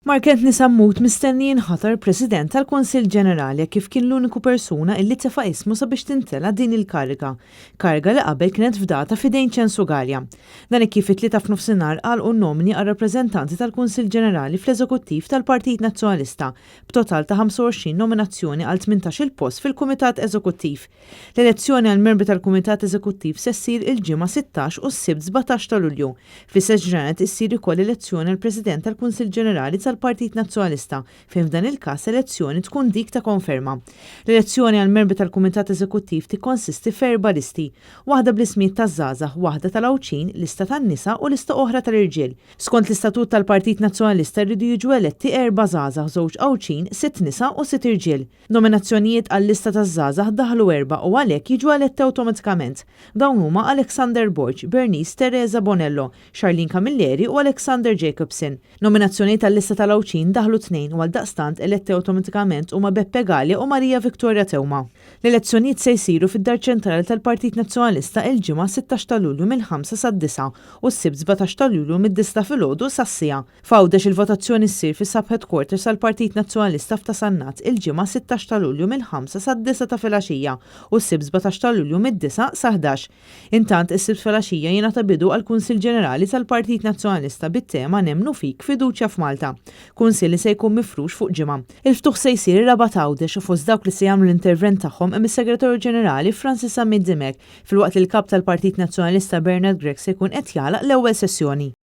Mark Anthony Sammut mistenni jinħatar President tal-Kunsill Ġenerali hekk kif kien l-uniku persuna illi tefa' ismu sabiex tintela' din il-kariga, kariga li qabel kienet fdata f'idejn Ċensu Galea. Dan hekk kif it-Tlieta f'nofsinhar għalqu n-nomini għar-rappreżentanti tal-Kunsill Ġenerali fl-Eżekuttiv tal-Partit Nazzjonalista b'total ta' 25 nominazzjoni għal 18-il post fil-Kumitat Eżekuttiv. L-elezzjoni għall-membri tal-Kumitat Eżekuttiv se ssir il-Ġimgħa 16 u s-Sibt 17 ta' Lulju. Fl-istess ġranet issir ukoll elezzjoni għall-President tal-Kunsill Ġenerali tal-Partit Nazzjonalista fejn f'dan il-każ elezzjoni tkun dik ta' konferma. L-elezzjoni għall-membri tal-Kumitat Eżekuttiv tikkonsisti f'erba' listi, waħda bl-ismijiet taż-żgħażagħ, waħda tal-Għawdxin, lista tan-nisa u lista oħra tal-irġiel. Skont l-istatut tal-Partit Nazzjonalista jridu jiġu eletti erba' żgħażagħ, żewġ Għawdxin, sitt nisa u sitt irġiel. Nominazzjonijiet għal-lista taż-żgħażagħ daħlu erbgħa u għalhekk jiġu eletti awtomatikament. Dawn huma Alexander Borg, Bernice Teresa Bonello, Charlene Camilleri u Alexander Jacobson. Nominazzjonijiet għal-lista tal-Għawdxin daħlu tnejn u għaldaqstant eletti awtomatikament huma Beppe Galea u Maria Victoria Theuma. L-elezzjonijiet se jsiru fid-Dar Ċentrali tal-Partit Nazzjonalista il-Ġimgħa 16 ta' Lulju mill-ħamsa sad-disgħa u s-Sibt 17 ta' Lulju mid-disgħa ta' filgħodu sas-siegħa. F'Għawdex il-votazzjoni ssir fis-Sub Headquarters tal-Partit Nazzjonalista f'Ta' Sannat il-Ġimgħa 16 ta' Lulju mill-ħamsa sad-disgħa ta' filgħaxija u s-Sibt 17 ta' Lulju mid-disgħa sa 11. Intant, is-Sibt filgħaxija jingħata bidu għall-Kunsill Ġenerali tal-Partit Nazzjonalista bit-tema Nemmnu Fik, Fiduċja f'Malta. Kunsill li se jkun mifrux fuq ġimgħa. Il-ftuħ se jsir ir-Rabat Għawdex u fost dawk li se jagħmlu l-intervent tagħhom hemm is-Segretarju Ġenerali Francis Zammit Dimech filwaqt li l-Kap tal-Partit Nazzjonalista Bernard Grech se jkun qed jagħlaq l-ewwel sessjoni.